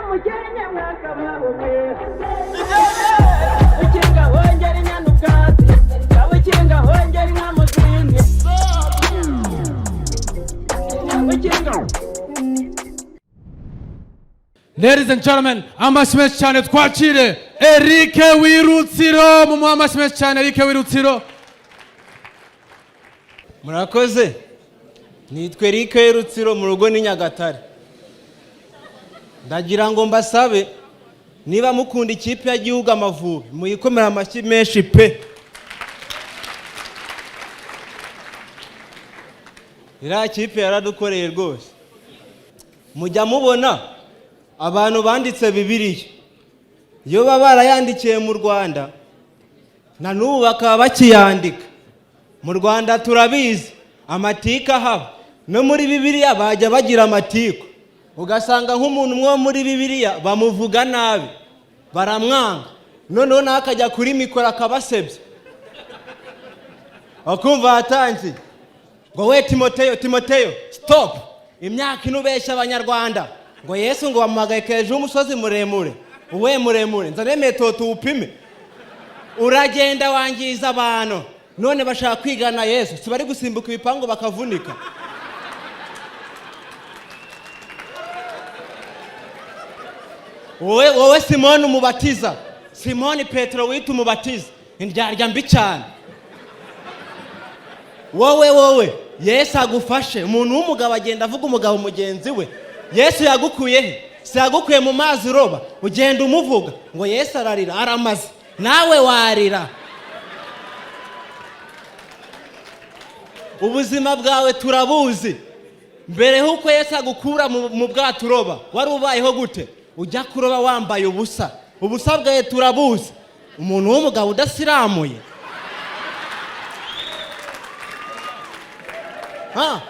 Umukenke mwakabaho mwe, ukinga hongera inyana ubwatsi, ukinga hongera inka mu zindi, ukinga. Ladies and gentlemen, amashyi menshi cyane, twakire Eric w'i Rutsiro. Mumuhe amashyi menshi cyane, Eric w'i Rutsiro. Murakoze. Nitwa Eric Rutsiro, mu rugo ni Nyagatare. Ndagira ngo mbasabe, niba mukunda ikipe y'igihugu Amavubi, muyikomere amashyi menshi pe. Iriya kipe yaradukoreye rwose. Mujya mubona abantu banditse Bibiliya, iyo baba barayandikiye mu Rwanda, na n'ubu bakaba bakiyandika mu Rwanda, turabizi amatiku ahaba. No muri Bibiliya bajya bagira amatiku, ugasanga nk'umuntu umwe wo muri Bibiliya bamuvuga nabi, baramwanga, noneho nawe akajya kuri mikoro akabasebya, bakumva hatangiye ngo: "We Timoteyo, Timoteyo, stop! Imyaka ine ubeshya Abanyarwanda ngo Yesu ngo bamuhagarike hejuru y'umusozi muremure." Uwe muremure? Nzane metero tuwupime. Uragenda wangiza abantu, none bashaka kwigana Yesu, si bari gusimbuka ibipangu bakavunika. Wowe, wowe Simoni umubatiza, Simoni Petero wita umubatiza, indyarya mbi cyane. Wowe, wowe, Yesu agufashe. Umuntu w'umugabo agenda avuga umugabo mugenzi we. Yesu yagukuye he? Si yagukuye mu mazi uroba? Ugenda umuvuga ngo Yesu ararira, aramaze, nawe warira. Ubuzima bwawe turabuzi. Mbere y'uko Yesu agukura mu bwato uroba, wari ubayeho gute? Ujya kuroba wambaye ubusa. Ubusa bwawe turabuzi. Umuntu w'umugabo udasiramuye. Ha!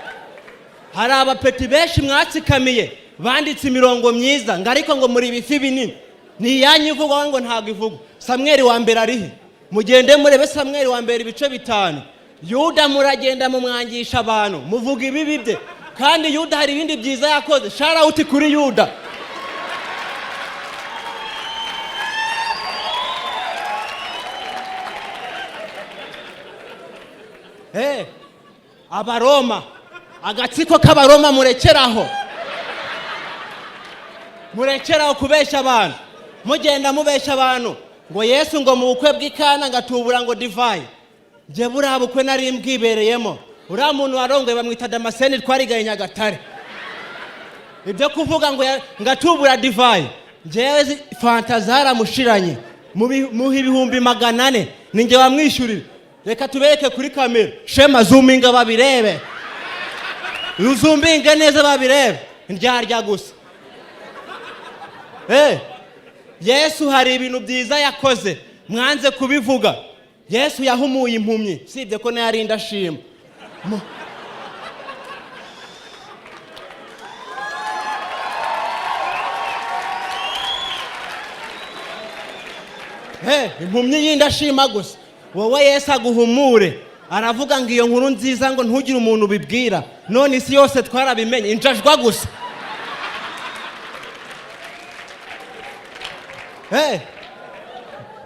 Hari abapeti benshi mwatsikamiye, banditse imirongo myiza, ngo ariko ngo muri ibifi binini. Ni iyanyu ivugwa ngo ntabwo ivugwa. Samweri wa mbere arihe? Mugende murebe Samweri wa mbere ibice 5. Yuda muragenda mumwangisha abantu, muvuga ibibi bye, kandi Yuda hari ibindi byiza yakoze. Shout out kuri Yuda. Hey, Abaroma, agatsiko k'Abaroma, murekeraho, murekeraho kubeshya abantu. Mugenda mubeshya abantu ngo Yesu ngo mu bukwe bw'Ikana ngo atubura ngo divayi. Njye buriya bukwe nari mbwibereyemo. Uriya muntu warongoye bamwita Damascene, twarigaye Nyagatare. Ibyo kuvuga ngo ngo atubura divayi, njyewe fanta zaramushiranye. Muha 400,000, ni njye wamwishyurira. Reka tubereke kuri kamera. Shema, zoominga babirebe, uzoominge neza babirebe. Ndyarya gusa. Yesu hari ibintu byiza yakoze, mwanze kubivuga. Yesu yahumuye impumyi, usibye ko nayo ari indashima. Impumyi y'indashima gusa. Wowe Yesu aguhumure. Aravuga ngo iyo nkuru nziza ngo ntugire umuntu ubibwira, none isi yose twarabimenye. Injajwa gusa.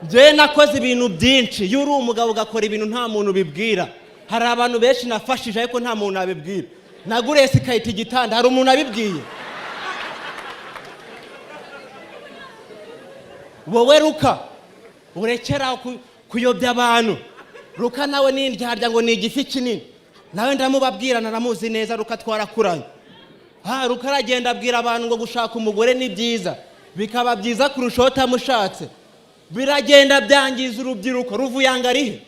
Njyewe nakoze ibintu byinshi. Iyo uri umugabo ugakora ibintu nta muntu ubibwira. Hari abantu benshi nafashije ariko nta muntu abibwira. Naguriye sikayita igitanda, hari umuntu abibwiye? Wowe Ruka, urekera kuyobya abantu. Ruka nawe ni indyarya, ngo ni igifi kinini. Nawe ndamubabwira, naramuzi neza Ruka, twarakuranye. Ha, Ruka aragenda abwira abantu ngo gushaka umugore ni byiza, bikaba byiza kurushaho utamushatse. Biragenda byangiza urubyiruko. Ruvuyanga arihe?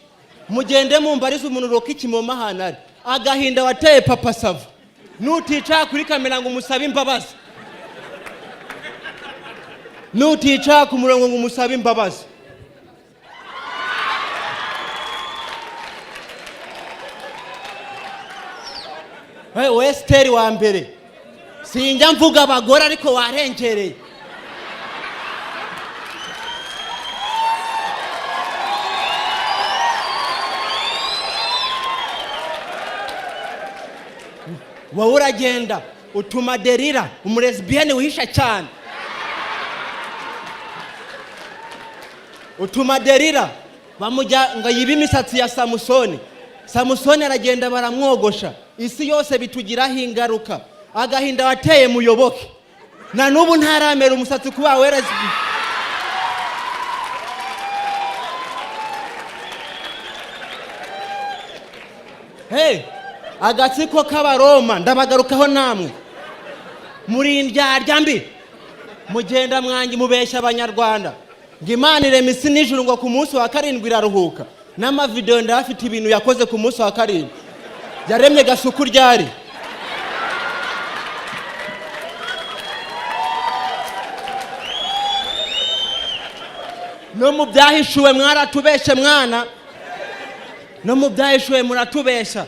Mugende mumbarize umuntu Ruka ikimoma ahantu ari. Agahinda wateye Papa Sava, nuticara kuri kamera ngo umusabe imbabazi, nuticara ku murongo ngo umusabe imbabazi. Hey, Wesiteri wa mbere, sinjya mvuga abagore ariko warengereye. Wowe uragenda utuma Derira, umulesbienne wihisha cyane. Utuma Derira bamujya ngo yibe imisatsi ya Samusoni. Samusoni aragenda baramwogosha. Isi yose bitugiraho ingaruka. Agahinda wateye Muyoboke, na n'ubu ntaramera umusatsi kuba wera. Hey, agatsiko k'Abaroma ndabagarukaho. Namwe muri indyarya mbi, mugenda mwangi mubeshya Abanyarwanda ngo Imana irema isi n'ijuru, ngo ku munsi wa karindwi iraruhuka. N'amavidewo ndayafite, ibintu yakoze ku munsi wa karindwi. Yaremye Gasuku ryari? No mu Byahishuwe mwaratubeshe mwana, no mu Byahishuwe muratubesha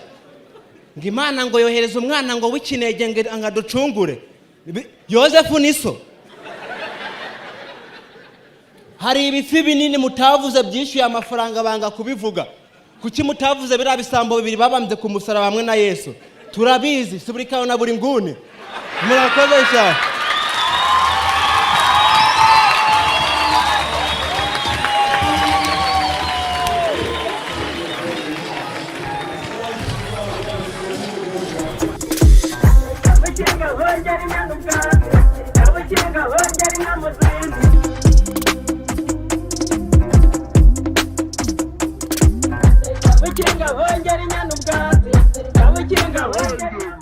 ngo Imana ngo yohereza umwana ngo w'ikinege ngo aducungure. Yozefu ni so. Hari ibifi binini mutavuze byishyuye amafaranga banga kubivuga. Kuki mutavuze biriya bisambo bibiri babambye ku musaraba hamwe na Yesu? Turabizi, si buri kawe na buri nguni. Murakoze cyane. Abakinga hongera inyana ubwatsi, abakinga hongera inka mu zindi. Abakinga hongera inyana ubwatsi, abakinga hongera.